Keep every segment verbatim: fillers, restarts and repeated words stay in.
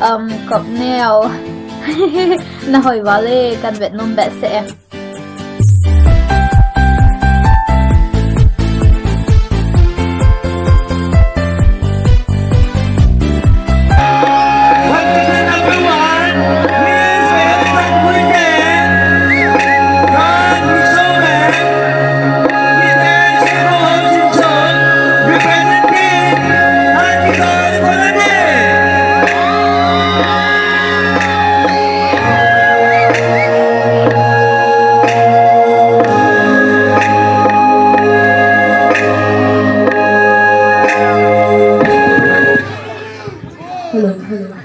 Um, kop neo. Na hoi vale, kan vet nom behseh e. Hello, hello.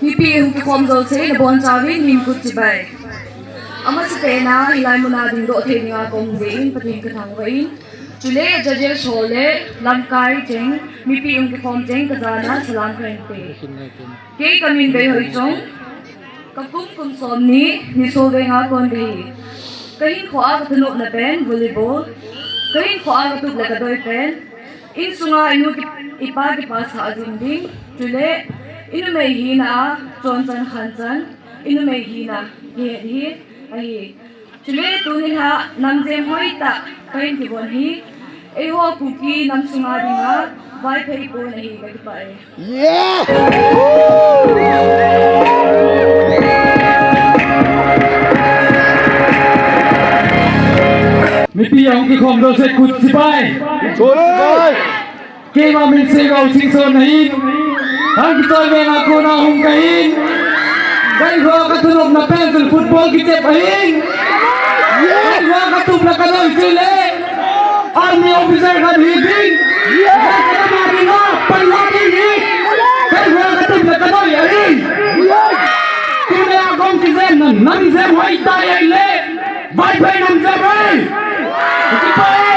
Mipi hung kikhom jouse, nabonchauvin min kut chibai. Amasapen a, hilai muna dingdoh thei dinga kahung jeh in, Pathen kathangvah in. Chule, judges ho le, lamkai cheng, mipi hung kikhom cheng, kajana, salam kahin pe. Kei kamin Veihoichong, kakum kum somni, Niso venga kon kahi. Kahinkhoa kathanopna pen, volleyball. Kahinkhoa katup le kadoi pen. Insunga inu ki, ipa kipasah jing ding. Chule, inumei hina a, chonchan khanchan, inumei hina, hihen hi, ahi. Chule tunin ha, namjem hoitah, kahin kivon hi, eiho Kuki nam sunga dinga, Vaiphei pon ahi, kakipah e. Mipi ahung kikhom jouse kut chibai. Kut chibai. Keima min Seigao Singson ahin. Hangkichoi venga kona hung kahin. Kahinkhoa kathanopna pen chu football kitep ahin. Kahinkhoa katupna kadoi chule army officer khat hi ding. Kahinkhoa katupna kadoi hi. Kahinkhoa katupna kadoi ahin. Tuni a kahung kijem na namjem hoitah ahile. Vaiphei namjem e! Kipah e!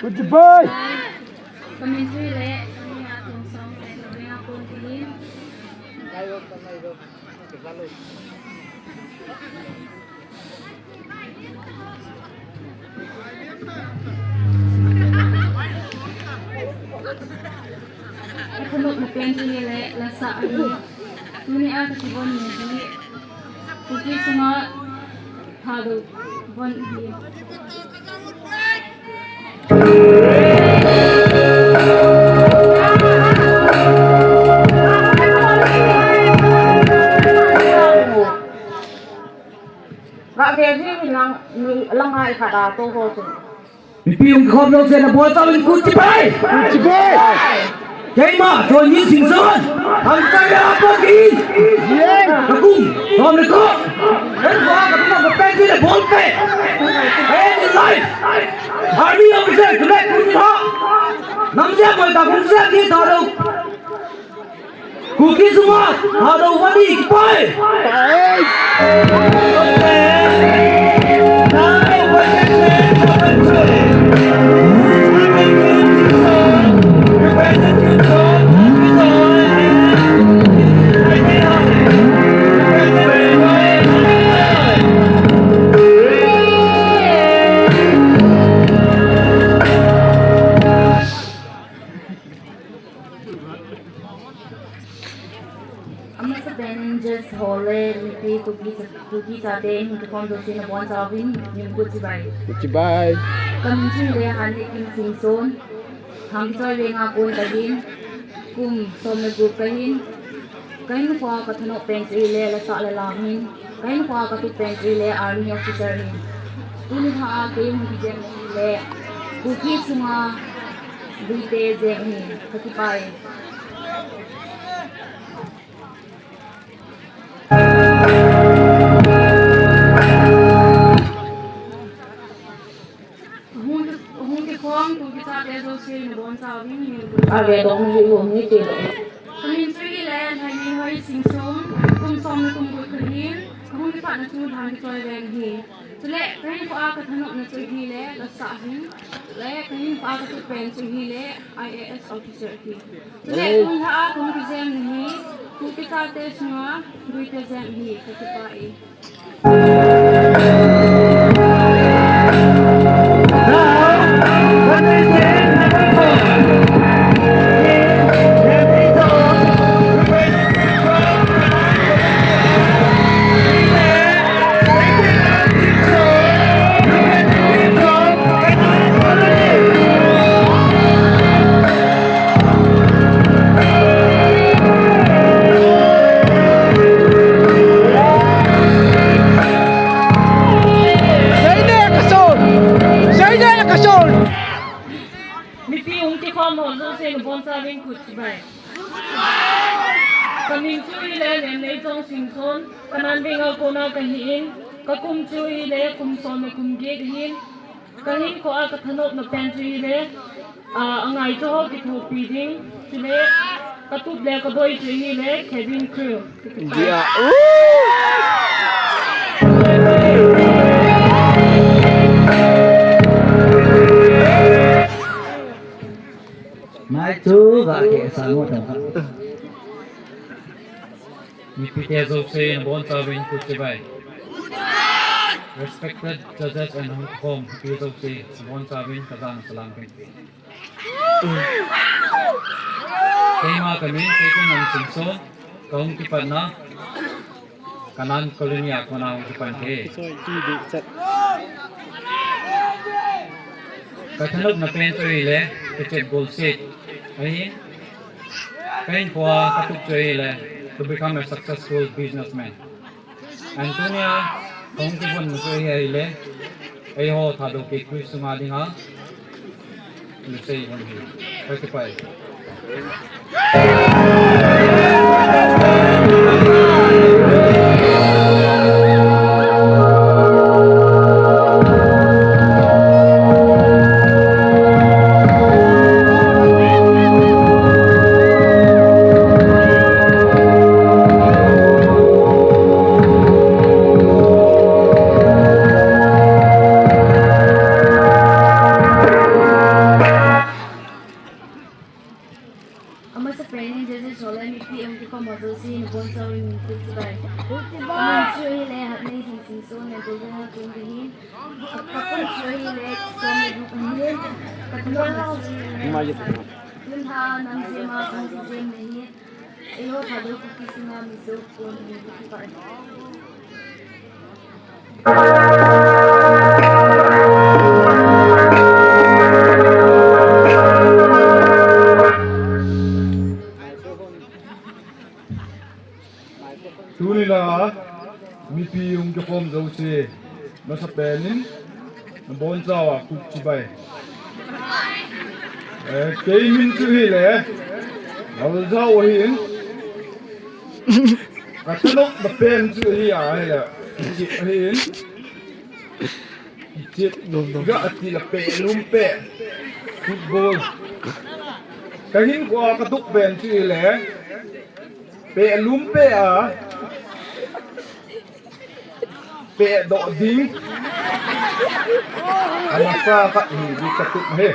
Kut chibai. Kamin Chuile, kamin Athongsong le, kamin Akonti. Athanopna pen chule, lasa ahi. Tuni a kakivon ni hi. Kuki sunga Hello. Bon dia. Nga ke ji lang, lang ai kha da to ho chu. Mipi hung kikhom jouse nabonchauvin kut chibai. Kut chibai. Keima, Johnny Singson. Hangkai apa ki? Kakum, som le ko. Kahinkhoa kathum kapen chule ball pe. Aim in life. Army officer, tule kut ha. Namjem hoitah kung se ki thalo. Kuki sunga, Thadou vadi, kipah e. Amasapen in judge ho le mipi Kuki cha-, Kuki chate hung kikhom jouse nabonchauvin min kut chibai. Kut chibai. Kamin Chuile Hanlikim Singson. Hangkichoi venga kon kahin. Kum som le gup kahin. Kahinkhoa kathanop pen chu ahile lasa le lam ahin. Kahinkhoa katup pen chu ahile army officer ahin. Tuni tha a kei hung kijem ahile Kuki sunga Luite jem ahi, kakipah e. Hung, hung kikhom, Kuki chate jouse nabonchauvin min kut. Ave dong hi, hung ni te dong. Kamin Chuile, Lhainehoi Singson, kum som le kum gup kahin. Kipatna chunga kichoi veng ahi. Chule, kahinkhoa kathanopna chu ahile, lasa ahin. Chule, kahinkhoa katup pen chu ahile, I A S officer ahi. Chule, tulha a kahung kijemna hi, Kuki chate sunga, Guite jem ahi, kakipah e. Seine Person! Seine Person! Mipi hung kikhom ho jouse nabonchauvin khut chibai. Kamin chu ahile Nemneijong Singson, Kanan venga kona kahin, kakum chu ahile kum som le kum get ahin, kahinkhoa kathanopna pen chu ahile, ah, angaicha ho kithopi ding, chule katup le kadoi chu ahile cabin crew. Dia. Mai chu ga ke sa mo ta. Mipite jouse nabonchauvin khut chibai. Respected judges and hung kikhom mipi jouse nabonchauvin kajana salam kahin pe. Keima kamin Seikongnam Singson, kahung kipatna Kanan Colony a kona hung kipan ahi. Kathanopna pen chu ahile, kichet golset ahin, kahinkhoa katup chu ahile, to become a successful businessman. Antonia, kahung kivon chu ahile, eiho Thadou Kekri sunga dinga lusei von ahi. Kakipah e. Amasapen in judges ho le mipi hung kikhom ho jouse nabonchauvin khut chibai. Kamin chu ahile Hatneihin Singson, Nentol venga kon kahin. Kakum chu ahile som le gup ahin. Kathanopna chu ahile, tulha a nam jema kahung kijemna hi, eiho Thadou Kuki sunga Mizo kon ahi, kakipah e. Tuni la mipi hung kikhom jouse, masapen in nabonchauva khut chibai. Eh, kei min chu ahile Laljao ahin. Kathanopna pen chu ahi ahile, kichet ahin. Kichet, ga ati le peh lum peh. Football. Kahinkhoa katup pen chu ahile, peh lum peh a, pehdoh ding. Anasa khat hi di katup ahi.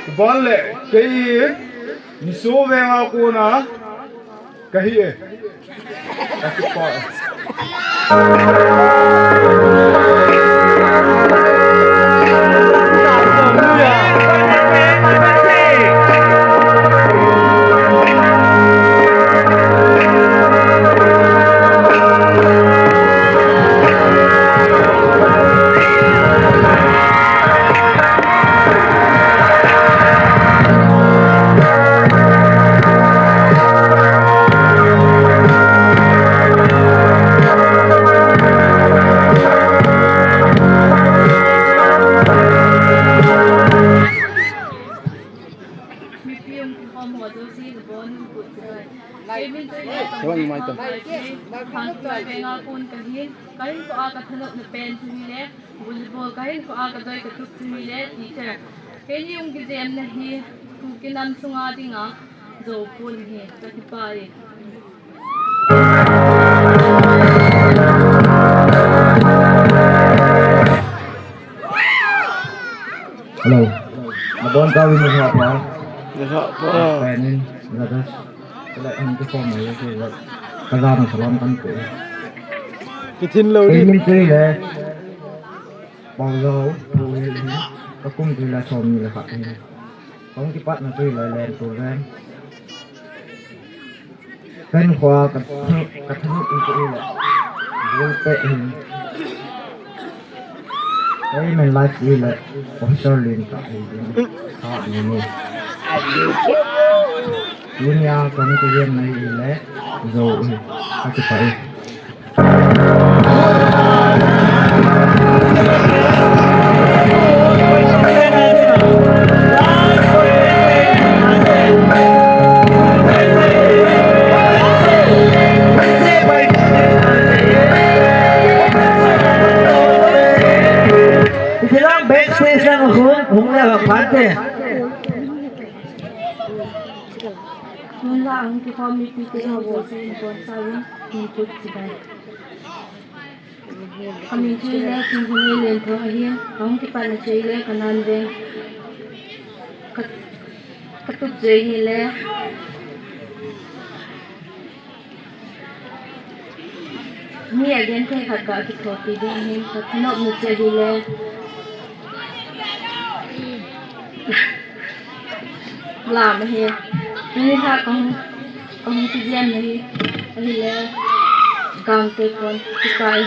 Chuban le kei Mizo venga kona kahi e. Kakipah e. Mipi hung kikhom ho jouse nabonchauvin khut chibai. Kei min chu ahile Tongpi Thangkhai, Phanpui venga kon kahin. Kahinkhoa kathanopna pen chu ahile volleyball, kahinkhoa kadoi katup chu ahile teacher. Keini hung kijemna hi Kuki nam sunga dinga jou pon ahi, kakipah e. Kawin na pa. Pen in, ladas. Kala ang ko ma ye ke la. Kala na salam kan ko. Kithin lo ni. Min tui le. Pau lo, tu le. Ka kum tui la som ni la khat ni. Kong kipat na tui la len tu len. Pen khua ka, ka thanu in ko le. Bul pe in. Ei, men live hi le, officer Lin ka hi le, ka ni ni. Tunia kami tu yen nai hi le, zo hi, ka ti pa hi. Iti lang backstage lang ako, humula ka pante. Mula ang kikomiti ko sa boss in ko sa yung input sila. Kami chile, kung kung ile ko ahi, ang kipan chile, kanan de. Kat-, katup chile. Mi agen te khat ka kithopi ding ahin, ka thanop ni che hi le. Lam ahi. Ni ha kong, kong ti jen ni. Ahi le. Gang te kon, ti kai.